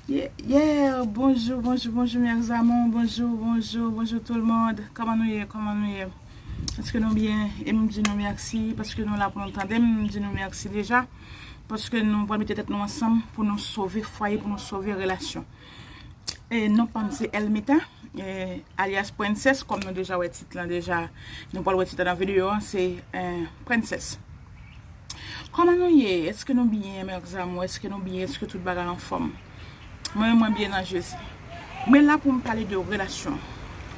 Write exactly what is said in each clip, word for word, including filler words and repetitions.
Yeah, yeah, bonjou, bonjou, bonjou, mes amours, bonjou, bonjou, bonjou tout le monde. Kòman nou ye, kòman nou ye? Èske nou byen? E m di nou mèsi paske nou la pou nou tande m, m di nou mèsi deja. Paske nou pral mete tèt nou ansanm pou nou sove fwaye, pou nou sove relasyon. E non pa m se Elmita, e, alyas Princess, kòm nou deja wè tit lan deja, nou pral wè tit lan nan videyo an, se, e, Princess. Kòman nou ye? Èske nou byen, mes amours? Èske nou byen? Èske tout bagay anfòm? Mwen, mwen byen nan Jezi. Mwen la pou m pale de relasyon.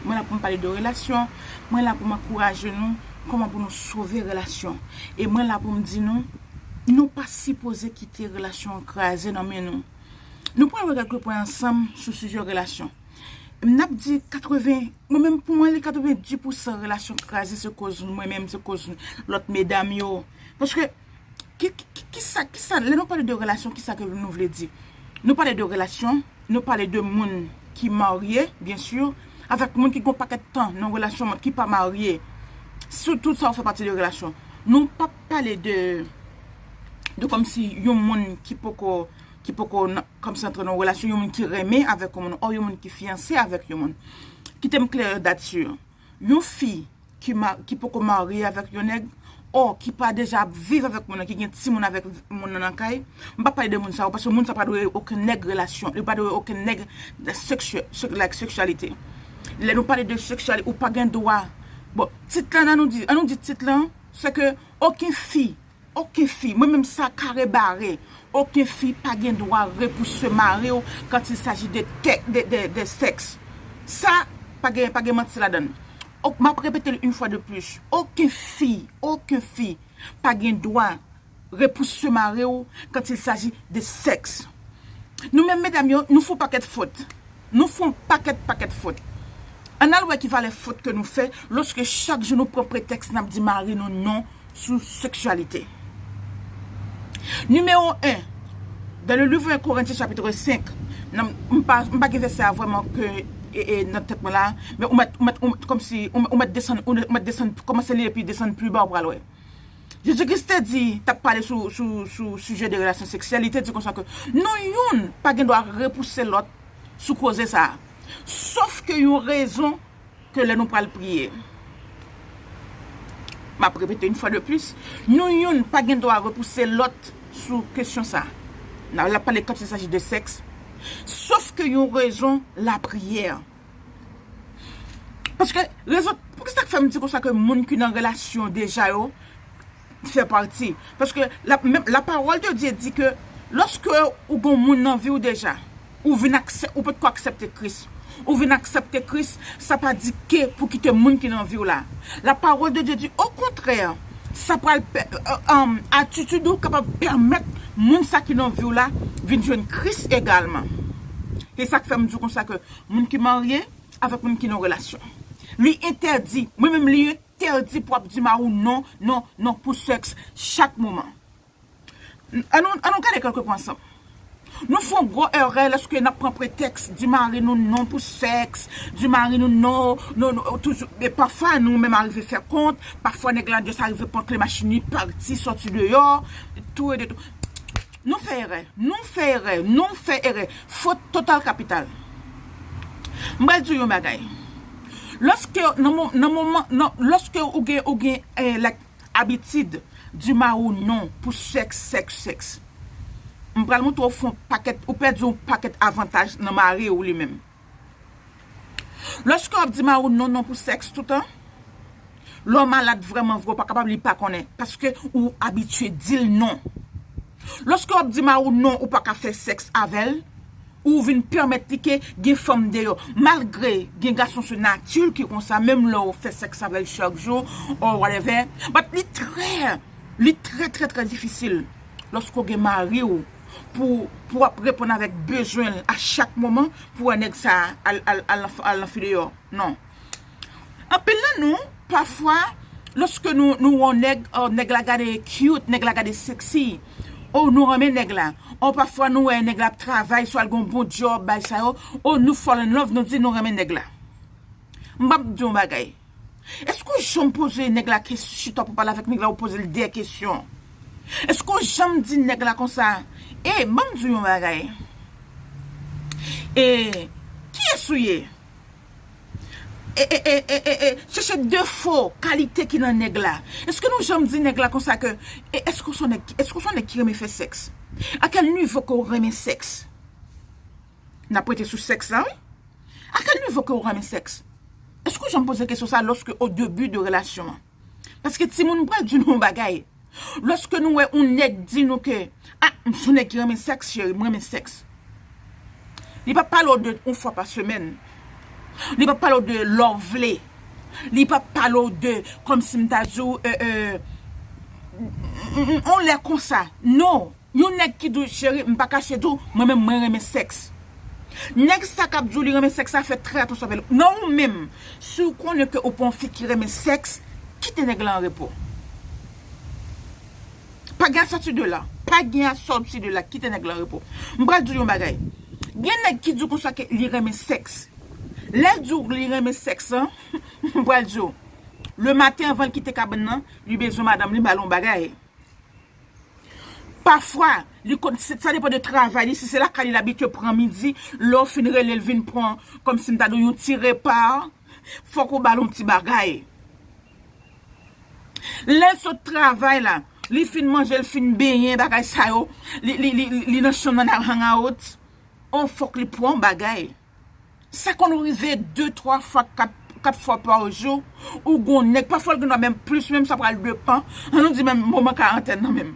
Mwen la pou m pale de relasyon. Mwen la pou m ankouraje nou kòman pou nou sove relasyon. E mwen la pou m di nou, nou pa sipoze kite relasyon an kraze nan men nou. Nou pral wè kèk pwen ansanm sou sijè relasyon. N ap di katreven, mwen menm pou mwen, li katreven dis pousan relasyon kraze se koz mwen menm, se koz lòt medam yo. Paske, ki, ki, ki, kisa, kisa, lè nou pale de relasyon, kisa ke nou vle di? Nou pale de relasyon, nou pale de moun ki marye, byen si, avèk moun ki gon pakèt tan nan relasyon, moun ki pa marye. Sou tout sa yo fè pati de relasyon. Nou p ap pale de, de kòmsi yon moun ki poko, ki poko nan, kòmsi antre nan relasyon, yon moun ki renmen avèk yon moun, o yon moun ki fiyanse avèk yon moun. Kite m klè dat si yon fi ki, ma, ki poko marye avèk yon nèg, o ki pa deja ap viv avèk moun nan, ki gen timoun avèk moun nan nan kay, m pa pale de moun sa yo, paske moun sa pa dwe okenn nèg relasyon, li pa dwe okenn nèg seksye, sek, like, seksyalite. Lè nou pale de seksyalite, ou pa gen dwa. Bon, tit lan, an nou di, an nou di tit lan, se ke okenn fi, okenn fi, mwen menm sa kare bare, okenn fi pa gen dwa repouse mari w quand il s'agit de, de, de, de sèks. Sa, pa gen, pa gen manti ladan l. Ok, m ap repete l une fois de plus. Okenn fi, okenn fi pa gen dwa repouse mari w quand il s'agit de sèks. Nou menm medam yo, nou fè yon pakèt fot. Nou fè yon pakèt, pakèt fot. Ann al wè ki valè fot ke nou fè lòske chak jou nou pran pretèks n ap di mari nou non sou seksyalite. Nimewo en, dans le livre un Corinthiens chapitre cinq, nan, m pa, m pa gen vèsè a vrèman ke, e, e, nan tèt mwen la, men ou mèt, ou mèt, ou mèt, kòmsi, ou, ou mèt desann, ou mèt desann, kòmanse li epi desann pli ba, ou pral wè. Jezi Kris te di, t ap pale sou, sou, sou sijè de relasyon seksyèl, li te di konsa ke nou youn pa gen dwa repouse lòt sou koze sa a. Sòf ke yon rezon ke lè nou pral priye. M ap repete une fois de plus, nou youn pa gen dwa repouse lòt sou kesyon sa a. N a, l ap pale quand il s'agit de sèks, sòf ke yon rezon lapriyè. Paske rezon, poukisa k fè m di konsa ke moun ki nan relasyon deja yo fè pati? Paske la, menm, la parole de Dieu di ke lòske ou gon moun nan vi w deja, ou vin aksè, ou potko aksepte Kris. Ou vin aksepte Kris, sa pa di ke pou kite moun ki nan vi w la. La parole de Dieu di, okontrè, sa pral pè, e, e, atitid ou kapab pèmèt moun sa ki nan vi w la vin jwenn Kris egalman. E sa k fè m di w konsa ke moun ki marye avèk moun ki nan relasyon, li entèdi, mwen menm li entèdi pou ap di mari w non, non, non pou sèks chak moman. An nou, an nou gade kèlke pwen ansanm. Nou fè yon gwo erè lòske n ap pran pretèks di mari nou non pou sèks, di mari nou non, non, non, toujou, e pafwa nou menm arive fè kont, pafwa nèg la just arive pran kle machin li, pati, sòti deyò, tou e de tou. Nou fè erè, nou fè erè, nou fè erè. Fot total kapital. M pral di w yon bagay. Lòske, nan mo-, nan moman, nan, lòske ou gen, ou gen, e, like, abitid di mari w non pou sèks, sèks, sèks. M pral montre w fè yon pakèt, ou pèdi yon pakèt avantaj nan mari w li menm. Lòske w ap di mari w non, non pou sèks toutan, lè w malad vrèman vre, w pa kapab li pa konnen, paske ou abitye di l non. Lòske w ap di mari w non, ou pa ka fè sèks avè l, ou vin pèmèt li ke gen fanm deyò. Malgre gen gason se nati l ki konsa, menm lè w fè sèks avè l chak jou, or whatever, but li trè, li trè, trè, trè difisil lòske w gen mari w pou, pou w ap reponn avèk bezwen l a chak moman pou wè nèg sa a al, al, al, al nan fi deyò. Non. Anpil nan nou, pafwa, lòske nou, nou wè yon nèg, o, nèg la gade cute, nèg la gade sexy, o, nou renmen nèg la. O, pafwa nou wè nèg la ap travay, swa l gen yon bon job, bagay sa yo, o, nou fall in love, nou di nou renmen nèg la. M ap di yon bagay. Èske w janm poze nèg la kes-, chita pou pale avèk nèg la, ou poze l de kesyon? Èske w janm di nèg la konsa, e, ban m di w yon bagay. E kiyès ou ye? E, e, e, e, e, e, chèche defo, kalite ki nan nèg la. Èske nou janm di nèg la konsa ke, e, èske w se yon nèg, èske w se yon nèg ki renmen fè sèks? A kèl nivo ke w renmen sèks? N ap rete sou sèks la, wi. A kèl nivo ke w renmen sèks? Èske w janm poze kesyon sa lòske o debi de relasyon an? Paske timoun, m pral di nou yon bagay. Lòske nou wè yon nèg di nou ke, a, m se yon nèg ki renmen sèks, cheri, m renmen sèks. Li p ap pale w de yon fwa pa semèn. Li p ap pale w de lè w vle. Li p ap pale w de, kòmsi m ta di w, e, e, yon lè konsa. Non. Yon nèg ki di w, cheri, m pa kache di w, mwen menm, mwen renmen sèks. Nèg sa k ap di w li renmen sèks la, fè trè atansyon avè l. Non, ou menm, si w konnen ke ou pa yon fi ki renmen sèks, kite nèg la an repo. Pa gen a sòti de la. Pa gen a sòti de la. Kite nèg la an repo. M pral di w yon bagay. Gen nèg ki di w konsa ke li renmen sèks. Lè l di w li renmen sèks, an, m pral di w, lematen, anvan l kite kabann nan, li bezwen madanm li ba l yon bagay. Pafwa, li konn, se, sa depann de travay li. Si se lakay li, l abitye pran midi, lè w fin rele l vin pran, kòmsi m ta di w, yon ti repa, fòk ou ba l yon ti bagay. Lè l sot travay la, li fin manje, l fin benyen, bagay sa yo, li, li, li, li nan chanm nan, l ap hang out, on fòk li pran yon bagay. Sa konn rive de, twa fwa, kat, kat fwa pa jou, ou gon nèg, pafwa l gen dwa menm plis, menm sa pral depan, ann nou di menm moman karantèn nan menm.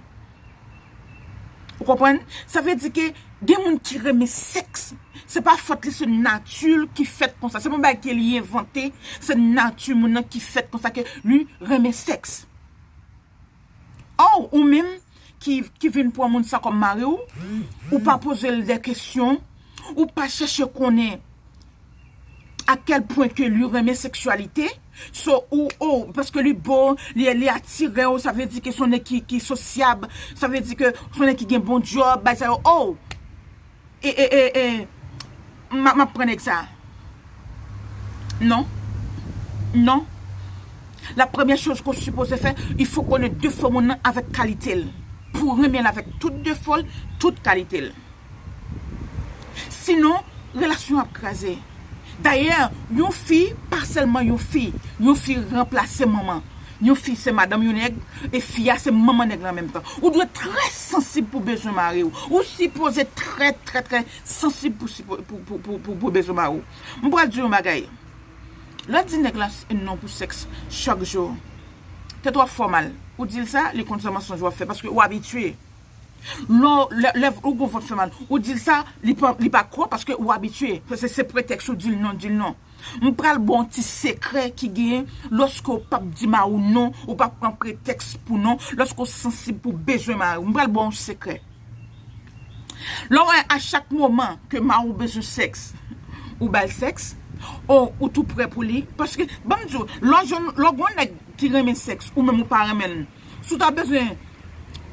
Ou konprann? Sa vle di ke gen moun ki renmen sèks. Se pa fòt li, se nati l ki fèt konsa. Se pa yon bagay ke li envante, se nati moun nan ki fèt konsa ke li renmen sèks. Oh, ou menm ki, ki vin pran moun sa kòm mari w, ou pa poze l de kesyon, ou pa chèche konnen a kèl pwen ke li renmen seksyalite. So, ou, oh, paske li bo, li, li atire w, sa vle di ke se yon nèg ki, ki sosyab, sa vle di ke se yon nèg ki gen bon djòb, bagay sa yo. Oh, e, e, e, e, m ap, m ap pran nèg sa. Non. Non. La premyè choz ke w sipoze fè, il faut konnen defo moun nan avèk kalite l. Pou w renmen l avèk tout defo l, tout kalite l. Sinon, relasyon ap kraze. Dayè, yon fi, pa sèlman yon fi, yon fi ranplase manman. Yon fi se madanm yon nèg, e fi a se manman nèg la an menm tan. Ou dwe trè sansib pou bezwen mari w. Ou sipoze trè, trè, trè sansib pou, pou, pou bezwen mari w. M pral di yon bagay. Lè w di nèg la s-, non pou sèks chak jou, tèt w ap fè w mal. Ou di l sa, li konn se mansonj w ap fè, paske ou abitye. Lè, lè, lè ou gon vant fè mal, ou di l sa, li pa, li pa kwè paske ou abitye. Se, se pretèks ou di l non, di l non. M pral ba w yon ti sekrè ki genyen lòske w p ap di mari w non, ou p ap pran pretèks pou non, lòske w sansib pou bezwen mari w. M pral ba w yon sekrè. Lè w wè a chak moman ke mari w bezwen sèks, ou ba l sèks, ou, ou tou prè pou li. Paske, ban m di w, lè w jwenn, lè w gon nèg ki renmen sèks, ou menm ou pa renmen l, si w ta bezwen,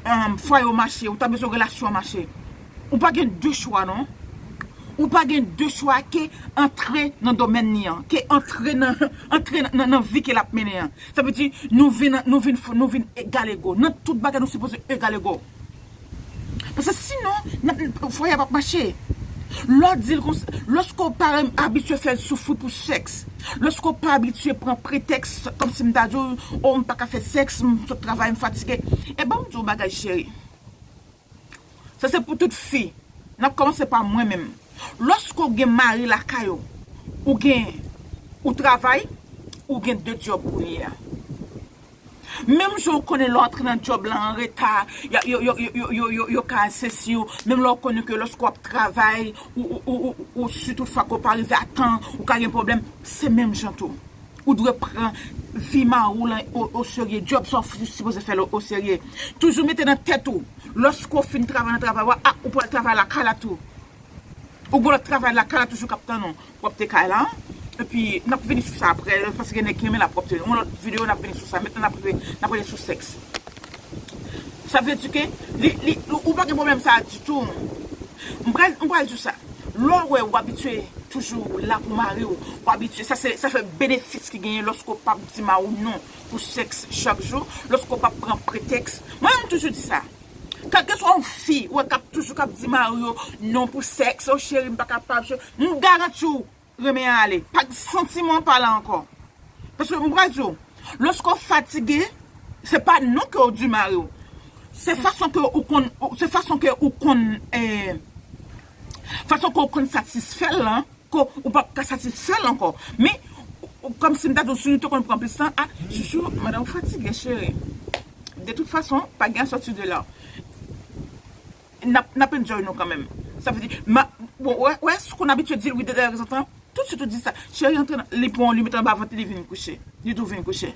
um, fwaye w mache, ou ta bezwen relasyon an mache, ou pa gen de chwa, non. Ou pa gen de chwa ke antre nan domèn li an, ke antre nan, antre nan, nan, nan vi ke l ap mennen an. Sa vle di, nou vin, nou vin, nou vin egal ego. Nan tout bagay, nou sipoze egal ego. Paske sinon, n ap, fwaye a p ap mache. Lè w di l konsa, lòske w pa abitye fè l soufri pou sèks, lòske w pa abitye pran pretèks, kòmsi m ta di w, o, m pa ka fè sèks, m sot travay, m fatige. E ban m di w bagay, cheri. Sa se pou tout fi. N ap kòmanse pa mwen menm. Lòske w gen mari lakay ou, ou gen, ou travay, ou gen de djòb kounye a. Menm jan w konnen lè w antre nan djòb la an reta, yo, yo, yo ka sezi w. Menm lè w konnen ke lòske w ap travay, ou, ou, ou, ou, ou sitou fwa ke w pa rive a tan, ou ka gen pwoblèm, se menm jan tou. Ou dwe pran vi mari w lan o, o serye. Djòb sa w sipoze fè l o serye. Toujou mete nan tèt ou, lòske w fin travay nan travay w a, a, ou pral travay lakay la tou. Ou gen lòt travay lakay la toujou k ap tann ou. Pwòpte kay la. Epi, n ap vini sou sa apre, paske gen nèg ki renmen lapwòpte. Yon lòt videyo, n ap vini sou sa. Mentnan, n ap rive, n ap rete sou sèks. Sa vle di ke li, li, ou pa gen pwoblèm sa a ditou. M pral, m pral di w sa. Lè w wè w abitye toujou la pou mari w, w abitye, sa se, sa fè benefis ki genyen lòske w p ap di mari w non pou sèks chak jou, lòske w p ap pran pretèks. Mwen, m toujou di sa. Kèlkeswa yon fi ou wè k ap toujou k ap di mari yo non pou sèks, o cheri, m pa kapab, cheri, m garanti w, renmen an ale. Pa santiman pa la ankò. Paske m pral di w, lòske w fatige, se pa non ke w di mari w. Se fason ke ou konn, se fason ke ou konn, eh, fason ke ou konn satisfè l lan, ke ou p ap ka satisfè l ankò. Men, ou, ou, kòmsi m ta di w, si nou te konn pran plis tan, a, chouchou, madanm ou fatige, cheri. De tout fason, pa gen sòti de la. N ap, n ap enjoy nou kanmenm. Sa vle di, ma, bon, wè, wè, si w konn abitye di l wi de tanzantan, toutswit ou di sa, cheri, antre nan, li pran, li met anba vant li, li vin kouche. Li tou vin kouche.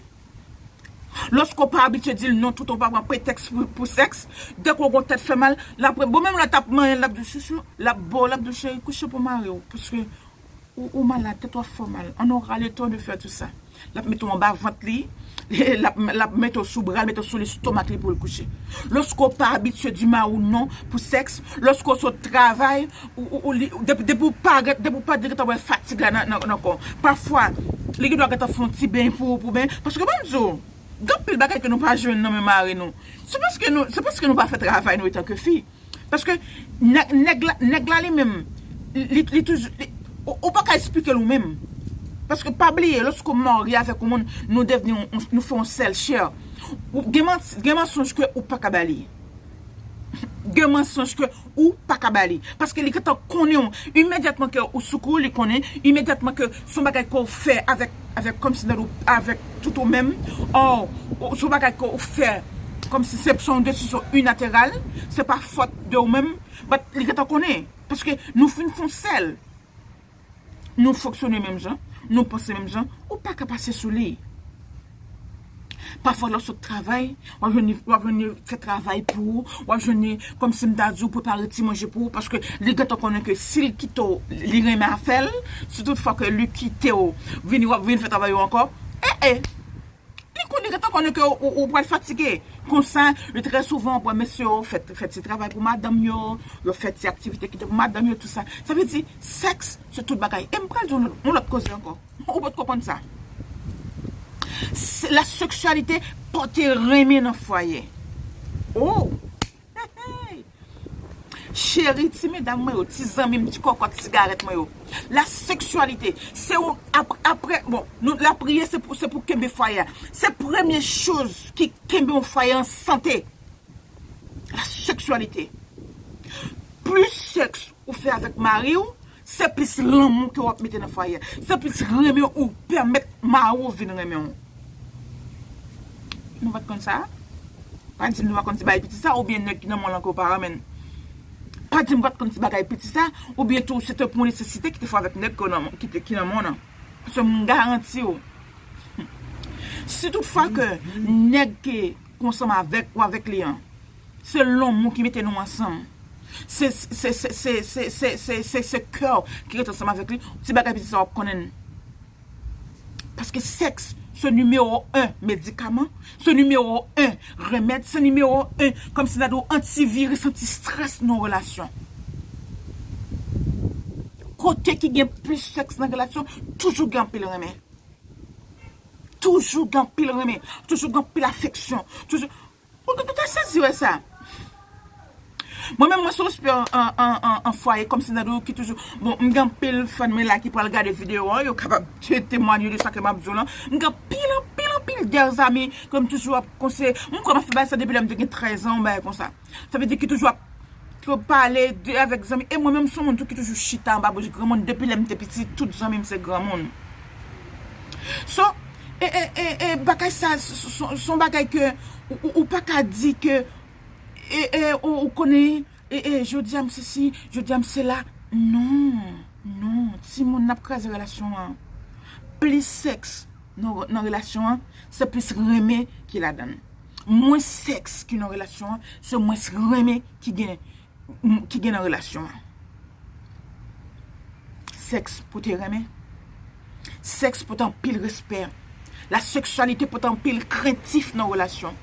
Lòske w pa abitye di l non, tout ou pa pran pretèks pou, pou sèks, dèke w gon tèt fè mal, l ap, bon, menm lè t ap manyen l, l ap di w chouchou, l ap bo, l ap di w cheri, kouche pou mari w, paske ou, ou malad, tèt w ap fè w mal. On aura le temps de faire tout ça. L ap mete w anba vant li, l ap, l ap mete w sou bra l, mete w sou lestomak li pou l kouche. Lòske w pa abitye di mari w non pou sèks, lòske w sot travay, ou, ou, ou, li, depi, depi w pa, depi w pa gentan wè fatig la nan, nan, nan kò w. Pafwa, li gendwa gentan fè yon ti beny pou ou, pou beny. Paske ban m di w, gen anpil bagay ke nou pa jwenn nan men mari nou. Se paske nou, se paske nou pa fè travay nou etanke fi. Paske nèg, nèg la, nèg la li menm, li, li toujou, li, ou, ou pa ka eksplike l ou menm. Paske pa bliye, lòske w marye avèk yon moun, nou devni yon, yon, nou fè yon sèl chè. Ou gen, gen mansonj ke ou pa ka ba li. Gen mansonj ke ou pa ka ba li. Paske li gentan konnen w. Imedyatman ke ou sou kou, li konnen. Imedyatman ke se yon bagay ke w fè avèk, avèk kòmsi nan ou, avèk tout ou menm. Ò, se yon bagay ke w fè kòmsi se, se yon desizyon inatèral. Se pa fòt de ou menm. But li gentan konnen. Paske nou fin fè yon sèl. Nou fonksyone menm jan, nou panse menm jan, ou pa ka pase sou li. Pafwa lè w sot travay, w ap jwenn li, w ap jwenn li fè travay pou ou, w ap jwenn li kòmsi m ta di w prepare ti manje pou ou, paske li gentan konnen ke si l kite w, li renmen afè l, si tout fwa ke li kite w, vini w ap vin fè travay ou ankò, e, e, li konnen, gentan konnen ke ou, ou, ou pral fatige. Konsa, li trè souvan, ou wè mesye yo fè, fè ti travay pou madanm yo, yo fè ti aktivite ki te pou madanm yo, tout sa. Sa vle di, sèks, se tout bagay. E m pral di w yon lòt, yon lòt koze ankò. Ou potko konn sa. Se, la seksyalite pote renmen nan fwaye. Oh! Hey, hey. Cheri, ti medam mwen yo, ti zanmi m, ti kòkòt sigarèt mwen yo. La seksyalite, se ou, ap, apre, bon, nou, lapriyè, se pou, se pou kenbe fwaye a. Se premye choz ki kenbe yon fwaye an sante. La seksyalite. Plis sèks ou fè avèk mari w, se plis lanmou ke w ap mete nan fwaye a. Se plis renmen ou pèmèt mari w vin renmen w. Nou pa t konn sa? Pa di m nou pa konn ti bagay piti sa, oubyen nèg ki nan mond lan ke w pa renmen. Pa di m pa t konn ti bagay piti sa, oubyen tou se te pou nesesite ki te fè avèk nèg ki nan, ki te, ki nan mond lan. Paske m garanti w, si tout fwa ke nèg ke ou ansanm avèk ou avèk li an, se lanmou ki mete nou ansanm. Se, se, se kè w ki ret ansanm avèk li, ti bagay piti sa w ap konnen l. Paske sèks se nimewo en medikaman, se nimewo en remèd, se nimewo en kòmsi n ta di w antiviris, antistrès nan relasyon. Kote ki gen plis sèks nan relasyon, toujou gen anpil renmen. Toujou gen anpil renmen, toujou gen anpil afeksyon, toujou. Ou, ou te sezi wè sa. Mwen menm, mwen se respè an, an, an, an, an fwaye, kòmsi nan dou ki toujou, bon, m gen anpil fan mwen la ki pral gade videyo an, yo kapab te-, temwanye de sa ke m ap di w lan. M gen anpil, anpil, anpil dè zanmi ke m toujou ap konseye. M kwè m ap fè bagay sa depi lè m te gen trèz an, yon bagay konsa. Sa vle di ki toujou ap, ki pale de, avèk zanmi. E mwen menm, se yon moun tou ki toujou chita anba bouch granmoun. Depi lè m te piti, tout zanmi m se granmoun. So, e, e, e, e bagay sa, s-, s-, s-, s-, yon bagay ke ou, ou, ou pa ka di ke, e, e, ou, ou konnen, e, e, jodi a m sesi, jodi a m sela. Non, non, timoun, n ap kraze relasyon an. Plis sèks nan, nan relasyon an, se plis renmen ki ladan l. Mwens sèks ki nan relasyon an, se mwens renmen ki gen, ki gen nan relasyon an. Sèks pote renmen. Sèks pote anpil respè. La seksyalite pote anpil krentif nan relasyon.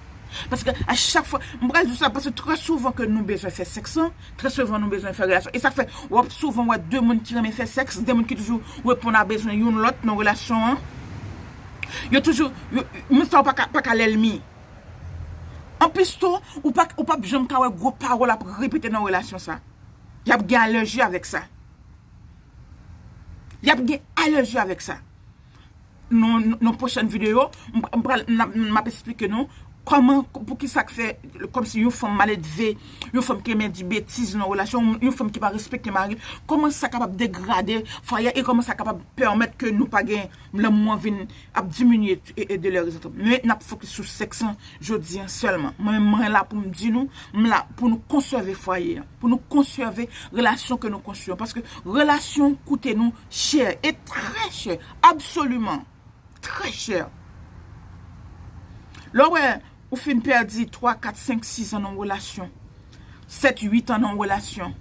Paske a chak fwa, m pral di w sa, paske trè souvan ke nou bezwen fè sèks lan, trè souvan nou bezwen fè relasyon. E sa k fè, w ap souvan wè de moun ki renmen fè sèks, de moun ki toujou reponn a bezwen youn lòt nan relasyon an. Yo toujou, yo, moun sa yo pa ka, pa ka lènmi. Anplis tou, ou pa, ou p ap janm ka wè gwo pawòl ap repete nan relasyon sa. Y ap gen alèji avèk sa. Y ap gen alèji avèk sa. Nan, nan pwochèn videyo, m, m pral, m, m ap eksplike nou kòman, poukisa k fè, kòmsi yon fanm maledve, yon fanm ki renmen di betiz nan relasyon, yon fanm ki pa respekte mari l, kòman sa kapab degrade fwaye e kòman sa kapab pèmèt ke nou pa gen lanmou an vin ap diminye e, e de lè rezantan. Men n ap fokis sou sèks lan jodi an sèlman. Mwen menm, mwen la pou m di nou, m la pou nou konsève fwaye an, pou nou konsève relasyon ke nou konstwi an. Paske relasyon koute nou chè, e trè chè, absoliman, trè chè. Lè w wè ou fin pèdi twa, kat, senk, sis an nan yon relasyon, sèt, uit an nan yon relasyon,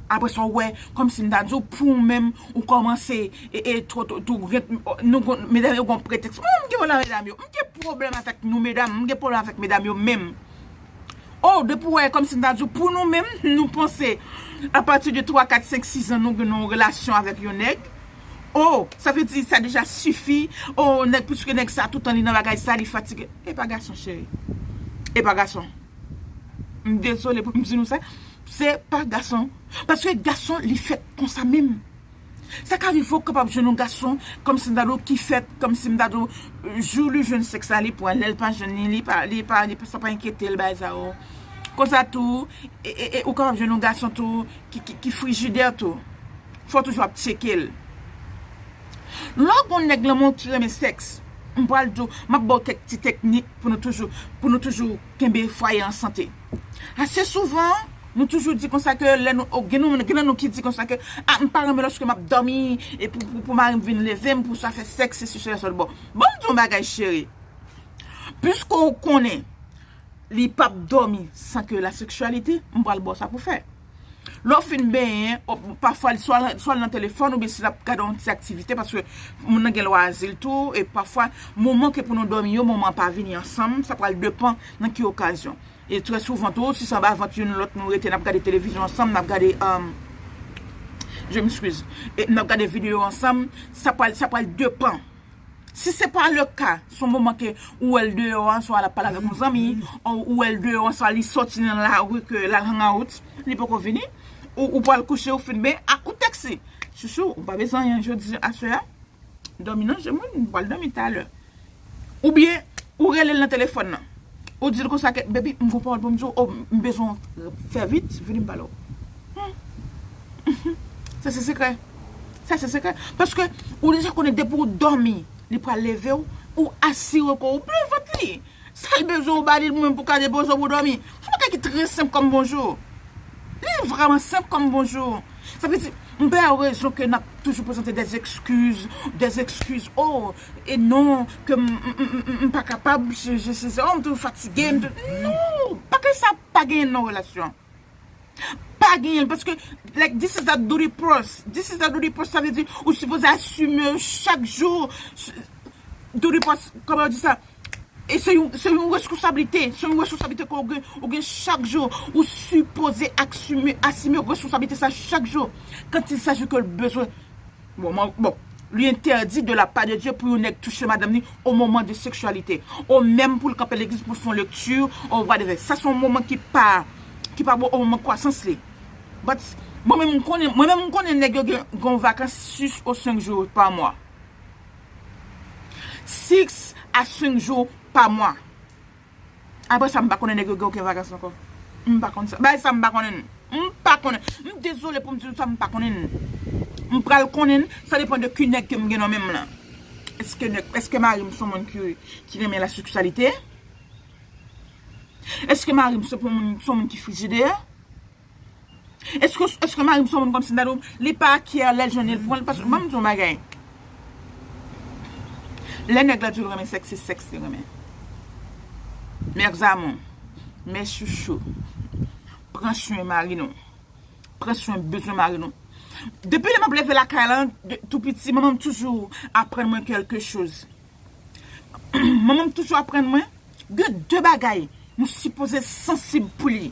apre sa, w wè, kòmsi m ta di w, pou w menm, ou kòmanse, e, e, twò, twò, twò, gen, nou, gon- medam yo gon pretèks. Mwen, m gen pwoblèm medam yo. M gen pwoblèm avèk nou, medam. M gen pwoblèm avèk medam yo menm. Oh, depi w wè, kòmsi m ta di w, pou nou menm, nou panse, apati de twa, kat, senk, sis an, nou gen yon relasyon avèk yon nèg. Oh, sa vle di, sa deja sifi. Oh, nèg, piske nèg sa, toutan li nan bagay sa, li fatige. E pa gason, cheri. E pa gason. M dezole pou m di nou sa. Se pa gason. Paske gason, li fèt konsa menm. Sa ka rive ou kapab jwenn yon gason, kòmsi m ta di w, ki fèt, kòmsi m ta di w, jou li jwenn sèks la, li pran, lè l pa jwenn li, li pa, li pa, li pa, sa pa enkyete l, bagay sa yo. Konsa tou, e, e, e, ou kapab jwenn yon gason tou, ki, ki, ki frijidè tou. Fò w toujou ap tcheke l. Lè w gon nèg lanmou ki renmen sèks, m pral di w, m ap ba w kèk ti teknik pou nou toujou, pou nou toujou kenbe fwaye an sante. Ase souvan, nou toujou di konsa ke lè nou, o, gen nou, gen nan nou ki di konsa ke, a, m pa renmen lòske m ap dòmi, e pou, pou, pou mari m vin leve m, pou sa fè sèks, se si, sela, sòt. Bon, ban m di w yon bagay, cheri. Piske w konnen, li p ap dòmi san ke la seksyalite, m pral ba w sa pou fè. Lè w fin benyen, o, pafwa, swa, swa l nan telefòn, oubyen si l ap gade yon ti aktivite, paske moun nan gen lwazi l tou, e pafwa, moman ke pou nou dòmi yo, moman pa vini ansanm, sa pral depann nan ki okazyon. E trè souvan tou, si se anba vant youn lòt nou rete, n ap gade televizyon ansanm, n ap gade, um, je m'excuse, e n ap gade videyo ansanm, sa pral, sa pral depann. Si se pa le ka, se yon moman ke ou wè l deyò an, swa l ap pale avèk yon zanmi, ou, ou wè l deyò an, swa li sòti nan lari ke l al hang out, li poko vini, ou, ou pral kouche, ou fin benyen, a, ou tèks li. Chouchou, ou pa bezwen anyen jodi aswè a. Dòmi nan je mwen, m pral dòmi talè. Oubyen, ou rele l nan telefòn nan. Ou di l konsa ke, baby, m gon pawòl pou m di w, o, m bezwen w fè vit, vini m pale w. Hmm. Sa se sekrè. Sa se sekrè. Paske ou deja konnen depi w dòmi, li pral leve w, ou asire kò w plen vant li. Sa l bezwen w ba li l mwen pou ka depoze w pou dòmi. Se yon bagay ki trè senp kòm bonjou. Li vrèman senp kòm bonjou. Sa vle di, m pa wè rezon ke n ap toujou prezante des excuses, des excuses. Oh, e non, ke m, m, m, m, m pa kapab, je, je, je, oh, m toujou fatige, m toujou, non, bagay sa pa genyen nan relasyon. Pa genyen l, paske, like, this is that duty process. This is that duty process, sa vle di, ou sipoze asime chak jou. S- Duty process, kòman yo di sa? E se yon, se yon responsablite, se yon responsablite ke ou gen, ou gen chak jou. Ou sipoze asime, asime responsablite sa chak jou. Quand il s'agit ke l bezwen. Bon, mwen, bon, li entèdi de la part de Dieu pou yon nèg touche madanm li au moment de sexualité. Ou menm pou l kanpe legliz pou l fè yon lekti, ou whatever. Sa se yon moman ki pa, ki pa bon au moment kwasans li. But, mwen menm m konnen, mwen menm m konnen nèg yo gen, gen yon vakans sis ou senk jou pa mwa. Sis a senk jou pa mwa. Apre sa, m pa konnen nèg yo gen okenn vakans ankò. M pa konn sa. Bagay sa, m pa konnen. M pa konnen. M dezole pou m di nou sa, m pa konnen. M pral konnen, sa depann de ki nèg ke m gen nan men m lan. Èske nèg, èske mari m se yon moun ki, ki renmen la seksyalite? Èske mari m se pou moun, se yon moun ki frijidè? Èske, èske mari m se yon moun kòmsi m ta di w, li pa care, lè l jwenn li, l pran l, paske, ban m di w yon bagay. Lè nèg la di w l renmen sèks, se sèks li renmen. Mes amours, mes chouchous, pran swen mari nou. Pran swen bezwen mari nou. Depi lè m ap leve lakay lan, de, tou piti, manman m toujou aprann mwen kèlke choz. Manman m toujou aprann mwen, gen de bagay nou sipoze sansib pou li.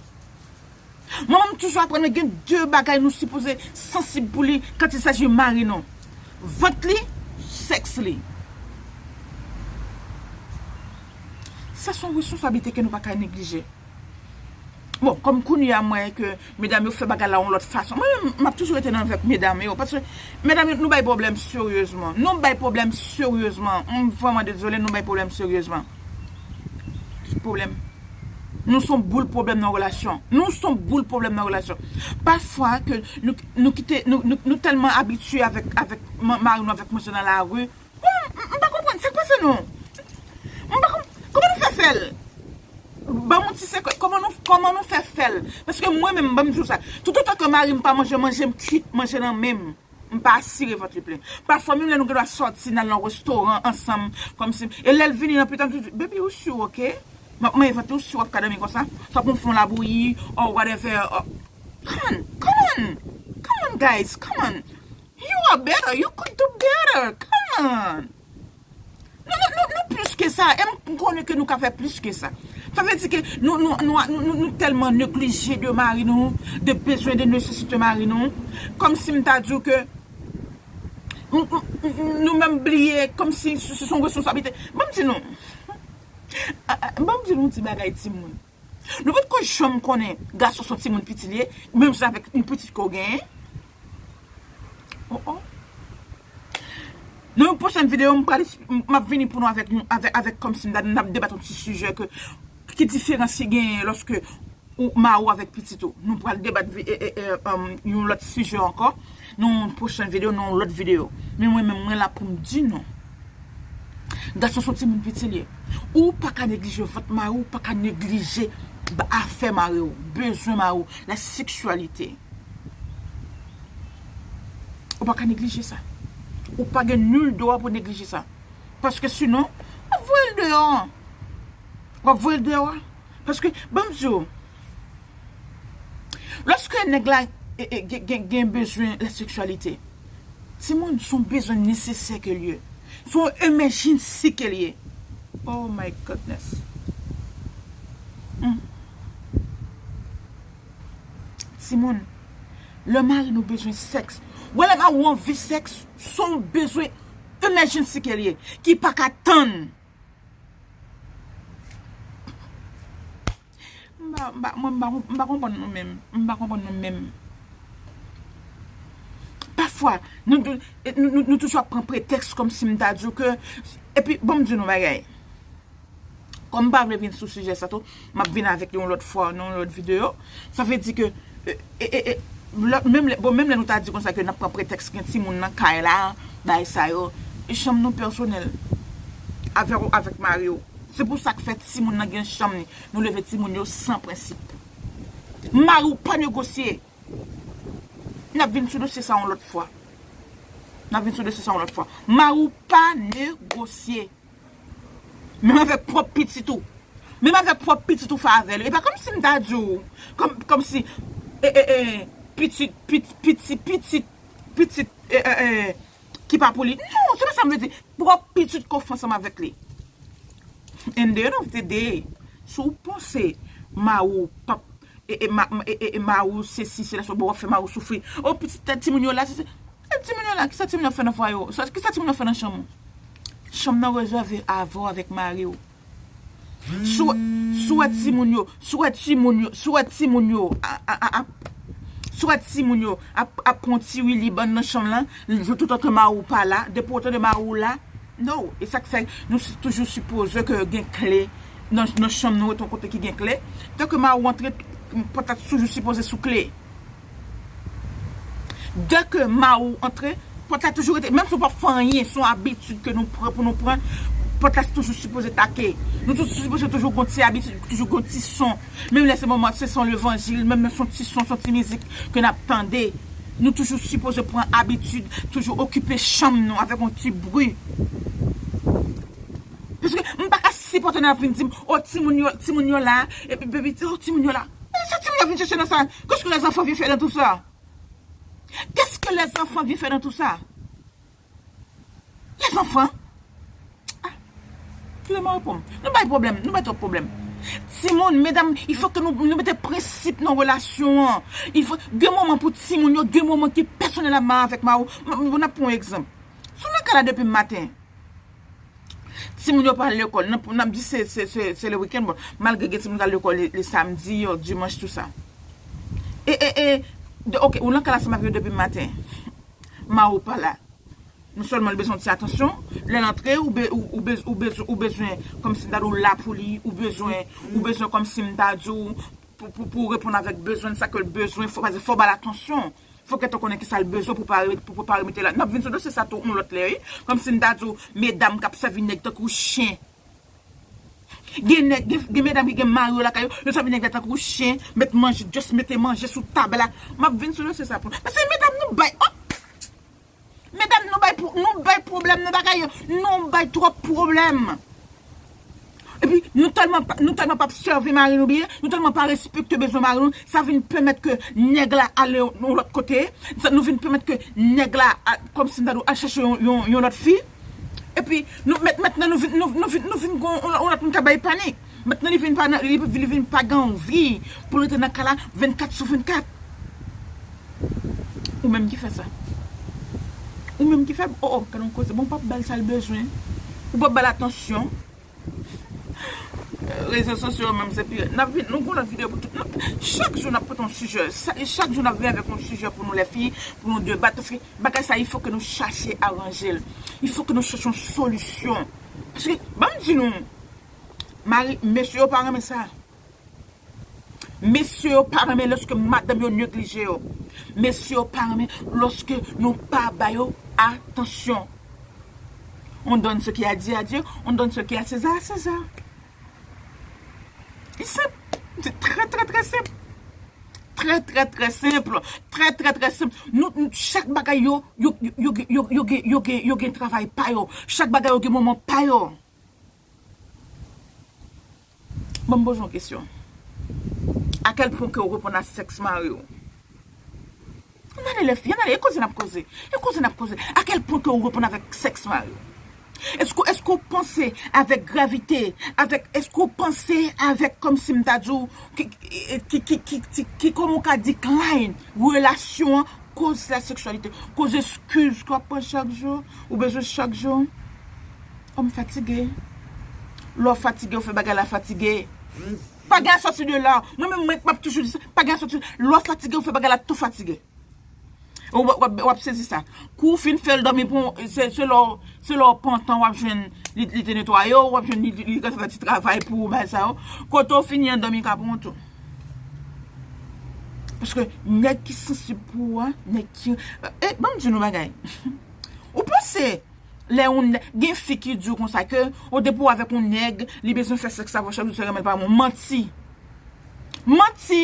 Manman m toujou aprann mwen, gen de bagay nou sipoze sansib pou li quand il s'agit mari nou. Vant li, sèks li. Sa se yon responsablite ke nou pa ka neglije. Bon, kòm kounye a m wè ke medam yo fè bagay la yon lòt fason. Mwen menm, m ap toujou rete nan avèk medam yo. Paske medam yo, nou bay pwoblèm seryezman. Nou bay pwoblèm seryezman. M vrèman dezole, nou bay pwoblèm seryezman. Pwoblèm. Nou se yon boul pwoblèm nan relasyon. Nou se yon boul pwoblèm nan relasyon. Pafwa ke nou, nou kite, nou, nou, nou tèlman abitye avèk, avèk ma-, mari nou, avèk manje nan lari. Bon, m, m pa konprann, sa k pase nou? M pa konp-, kòman nou fè fè l? Ban m yon ti sekrè, kòman nou, kòman nou fè fè l? Paske mwen menm, ban m di w sa, toutotan ke mari m pa manje manje m kwit, manje nan men m, m pa asire vant li plen. Pafwa, menm lè nou gen dwa sòti, n al nan restoran ansanm, kòmsi, e lè l vini nan pita, m di, "Baby, ou si w oke?" M ap manje vant li, "Ou si w ap ka dòmi konsa?" Sa pou m fè yon labouyi, or whatever, or, come on, come on, come on, guys, come on. You are better, you could do better, come on. Nou, nou, nou, nou plis ke sa, e m konnen ke nou ka fè plis ke sa. Sa vle di ke nou, nou, nou, nou, nou, nou tèlman neglije de mari nou, de bezwen, de nesesite mari nou. Kòmsi m ta di w ke nou, nou, nou menm bliye, kòmsi se, se yon responsablite. Ban m di nou, a, a, ban m di nou yon ti bagay, timoun. Nou potko janm konnen gason se yon timoun piti li ye, menm jan avèk yon pitit ke w genyen. Oh, oh. Nan yon pwochèn videyo, m pral, m ap vini pou nou avèk, avèk, avèk kòmsi m ta di, n ap debat yon ti sijè ke, ki diferans ki genyen lòske ou, mari w avèk pitit ou. Nou pral debat vi-, e, e, e, um, yon lòt sijè ankò. Nan yon pwochèn videyo, nan yon lòt videyo. Men mwen menm, mwen la pou m di nou. Gason se yon timoun piti li ye. Ou pa ka neglije vant mari w, ou pa ka neglije ba-, afè mari w, bezwen mari w, la seksyalite. Ou pa ka neglije sa. Ou pa gen nil dwa pou neglije sa. Paske sinon, w ap voye l deyò. W ap voye l deyò. Paske, ban m di w, lòske nèg la, e, e, gen, gen, gen bezwen la seksyalite, timoun, se yon bezwen nesesè ke l ye. Se yon emergency ke l ye. Oh my goodness. Hmm. Timoun, lè mari nou bezwen sèks, wè lè mari w anvi sèks, se yon bezwen emergency ke l ye, ki pa ka tann. M pa, m pa, mwen, m pa, m pa konprann nou menm. M pa konprann nou menm. Pafwa, nou, nou, nou, nou, nou toujou ap pran pretèks kòmsi m ta di w ke, epi, ban m di nou bagay. Kòm m pa vle vin sou sijè sa tou, m ap vin avèk li yon lòt fwa, nan yon lòt videyo. Sa vle di ke, e, e, e, e, lè, menm lè, bon, menm lè nou ta di konsa ke n ap pran pretèks gen timoun nan kay la, bagay sa yo, e chanm nou pèsonèl. Avè w, avèk mari w. Se pou sa k fè timoun nan gen chanm li. Nou leve timoun yo san prensip. Mari w pa negosye. N ap vin sou dosye sa yon lòt fwa. N ap vin sou dosye sa yon lòt fwa. Mari w pa negosye. Menm avèk pwòp pitit ou. Menm avèk pwòp pitit ou fè avè l. E pa kòmsi m ta di w, kòm, kòmsi, e, e, e, pitit, pit-, pitit, pitit, pitit, e, e, e, ki pa pou li. Non, se pa sa m vle di. Pwòp pitit ke w fè ansanm avèk li. In the end of the day, si w panse mari w p ap, e, e, ma-, e, e, e mari w sesi, sela, bon, w ap fè mari w soufri. O, pitit, timoun yo la, se, se, e timoun yo la, kisa timoun yo ap fè nan fwaye w? Sa, kisa timoun yo ap fè nan chanm ou? Chanm nan rezève avè w avèk mari w. Si w, si w wè timoun yo, si w wè timoun yo, si w wè timoun yo, a, a, a, a, si w wè timoun yo ap, ap pran ti wi libann nan chanm lan, jou toutan ke mari w pa la, depi w tande mari w la, no. E sa k fè nou si-, toujou sipoze ke gen kle nan, nan chanm nou, rete yon kote ki gen kle. Dèke mari w antre, pòt la toujou sipoze sou kle. Dèke mari w antre, pòt la toujou rete. Menm si w p ap fè anyen, se yon abitid ke nou pran pou nou pran, pòt la toujou sipoze take. Nou toujou sipoze toujou gon ti abitid, toujou gon ti son. Menm lè se moman, se son levanjil, menm lè se yon ti son, se yon ti mizik ke n ap tande. Nou toujou sipoze pran abitid, toujou okipe chanm nou avèk yon ti bri. Paske m pa ka sipòte n ap vin di m, o, timoun yo, timoun yo la, epi baby, o, timoun yo la. E sa timoun yo vin chèche nan sa? Qu'est-ce que les enfants viennent faire dans tout ça? Qu'est-ce que les enfants viennent faire dans tout ça? Les enfants? Ah, kile mwen reponn. Nou bay pwoblèm, nou bay twòp pwoblèm. Timoun, medam, il faut que nou, nou mete prensip nan relasyon an. Il faut, gen moman pou timoun yo, gen moman ki pèsonèl avèk mari w. M, m, n ap pran yon egzanp. Si w nan kay la depi maten, Timoun yo pa al lekòl. N ap, n ap di se, se, se, se le wikenn, bon, malgre gen timoun k al lekòl le, le samdi, yo, dimanch, tou sa. E, e, e, de, ok, ou nan klas avè yo depi maten. Mari w pa la. Non sèlman li bezwen yon ti atansyon, lè l antre, ou, be, ou, ou, bez, ou, bez, ou bezwen, kòmsi m ta di w la pou li, ou bezwen, ou bezwen kòmsi m ta di w, pou, pou, pou w reponn avèk bezwen, sa ke l bezwen, fò, fò ba l atansyon. Fò ke w konnen ki sa l bezwen pou pa, pou, pou pa remete la. N ap vin sou dosye sa tou yon lòt lè, wi. Kòmsi m ta di w, medam k ap sèvi nèg tankou chen. Gen nèg, gen, gen medam ki gen mari yo lakay yo, yo sèvi nèg la tankou chen, met manje, just mete manje sou tab la. M ap vin sou dosye sa pou nou. Paske medam nou bay, oh! Medam nou bay, nou bay pwoblèm nan bagay yo. Nou bay twòp pwoblèm. Epi, nou tèlman, nou tèlman p ap sèvi mari nou byen, nou tèlman pa respekte bezwen mari nou, sa vin pèmèt ke nèg la ale yon lòt kote, sa, nou vin pèmèt ke nèg la, a, kòmsi m ta di w, al chache yon, yon, yon lòt fi. Epi, nou, met, mentnan, nou vin, nou, nou vin, nou vin gon, yon lòt moun ka bay panik. Mentnan, li vin pa, li, li vin pa gen anvi pou l rete nan kay la vennkat sou vennkat. Ou menm ki fè sa. Ou menm ki fè, oh, oh, gade yon koze. Bon, w p ap ba l sa l bezwen. Ou p ap ba l atansyon. Rezo sosyo yo menm se pi rèd. N ap vin, nou gon lòt videyo pou tout. Nou, chak jou n ap pote yon sijè. Sa, chak jou n ap vin avèk yon sijè pou nou lèfi, pou nou debat. Paske bagay sa, il faut que nou chache aranje l. Il faut que nou chache yon solisyon. Paske, ban m di nou, mari, mesye yo pa renmen sa. Mesye yo pa renmen lòske madanm yo neglije yo. Mesye yo pa renmen lòske nou pa ba yo atansyon. On donne ce qui est à Dieu à Dieu, on donne ce qui est à César à César. Li senp. Se trè, trè, trè senp. Trè, trè, trè senp. Trè, trè, trè senp. Nou, nou, chak bagay yo, yo, yo, yo, yo, yo gen, yo gen, yo gen travay pa yo. Chak bagay yo gen moman pa yo. Bon, m poze yon kesyon. A kèl pwen ke w reponn a sèks mari w? Ann ale lèfi, ann ale, e koze n ap koze. E koze n ap koze. A kèl pwen ke w reponn avèk sèks mari w? Èske, èske w panse avèk gravite, avèk, èske w panse avèk, kòmsi m ta di w, ki, ki, ki, ki, ki, ki, kòman w ka decline relasyon an, koz la seksyalite, koz eskiz ke w ap pran chak jou, ou bezwen chak jou? Oh, m fatige. Lè w fatige, w fè bagay la fatige. Pa gen sòti de la. Mwen menm, mwen, m ap toujou di sa. Pa gen sòti. Lè w fatige, ou fè bagay la tou fatige. Ou w ap, w ap, w ap sezi sa. Kou w fin fè l dòmi pou, se, se lè w, se lè w pran tan, w ap jwenn li, li te netwaye w, w ap jwenn li, li, li ka fè ti travay pou ou, bagay sa yo. Kote w fini an dòmi ka pran w tou. Paske nèg ki sansib pou ou a, nèg ki, e, ban m di nou bagay. Ou panse lè yon nè-, gen fi ki di w konsa ke, o, depi w avèk yon nèg, li bezwen fè sèks avè w chak jou, se renmen l pa bon. Manti. Manti.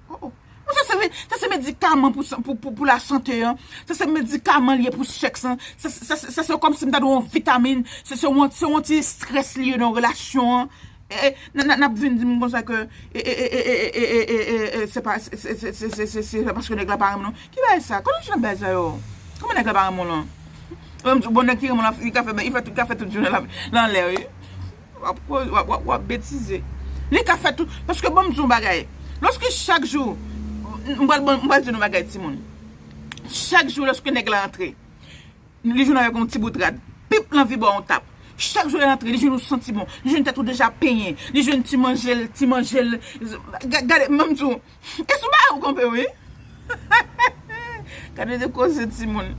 Oh, oh. Bon, sa se, sa se medikaman pou, pou, pou, pou lasante an. Sa se medikaman li ye pou sèks lan. Sa, sa, sa, sa se kòmsi m ta di w yon vitamin. Se, se yon, se yon ti estrès li ye nan relasyon an. E, e, n, n, n ap vin di m konsa ke, e, e, se pa, se, se paske nèg la pa renmen w. Ki bagay sa? Kote w jwenn bagay sa yo? Kòman nèg la pa renmen w lan? Bon, nèg ki renmen w lan, li ka fè, li fè tout, li ka fè tout jounen la, l anlè, wi. W ap koz, w ap, w ap, w ap betize. Li ka fè tout, paske bon, m di yon bagay. Lòske chak jou, m pral, m pral di nou bagay, timoun. Chak jou, lòske nèg la antre, li jwenn avèk yon ti bout rad. Pip, l anvi ba w yon tap. Chak jou lè l antre, li jwenn ou santi bon. Li jwenn tèt ou deja penyen. Li jwenn ti manje l, ti manje l. Ga-, gade, ban m di w. E sou bagay ou kanpe, wi. Gade de koze, timoun.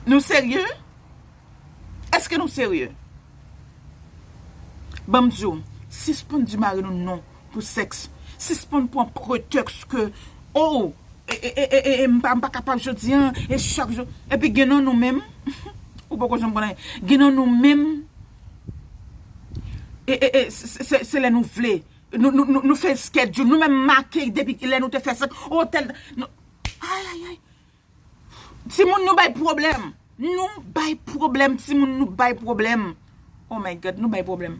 Nou serye? Èske nou serye? Ban m di w, sispann di mari nou non pou sèks. Sispann pran pretèks ke, oh, e, e, e, e, e, m pa, m pa kapab jodi an, e chak jou. Epi gen nan nou menm, ou poko janm konnen. Gen nan nou menm, e, e, e, se, se, se lè nou vle. Nou, nou, nou, nou fè schedule, nou menm make depi lè nou te fè sèks, otèl, nou, ay, ay, ay. Timoun, nou bay pwoblèm. Nou bay pwoblèm, timoun, nou bay pwoblèm. Oh my God, nou bay pwoblèm.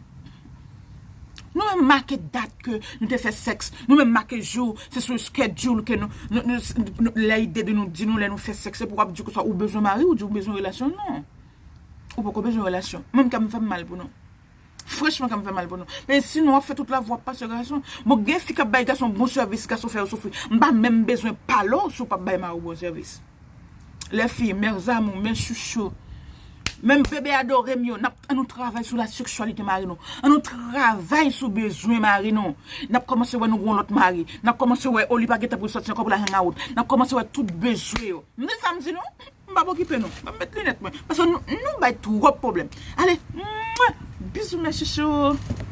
Nou menm make dat ke nou te fè sèks. Nou menm make jou, se sou schedule ke nou, nou, nou, nou, lè ide de nou di nou lè nou fè sèks, se pou w ap di konsa ou bezwen mari, ou di ou bezwen relasyon, non. Ou poko bezwen relasyon. Menm kè m fè m mal pou nou. Franchman, kè m fè mal pou nou. Men sinon, w ap fè tout lavi, w ap pase gason. Bon, gen fi k ap bay gason bon sèvis, gason fè yo soufri. M pa menm bezwen pale w si w p ap bay mari w bon sèvis. Les filles, mes amours, mes chouchous. Menm bebe adore m yo, n ap, ann nou travay sou la seksyalite mari nou. Ann nou travay sou bezwen mari nou. N ap kòmanse wè nou gon lòt mari. N ap kòmanse wè, o, li pa gentan pou l sòti ankò pou l al hang out. N ap kòmanse wè tout bezwen yo. M di sa m di nou, m p ap okipe nou. M ap met linèt mwen. Paske nou, nou bay twòp pwoblèm. Ale, mwah, bizou mes chouchous.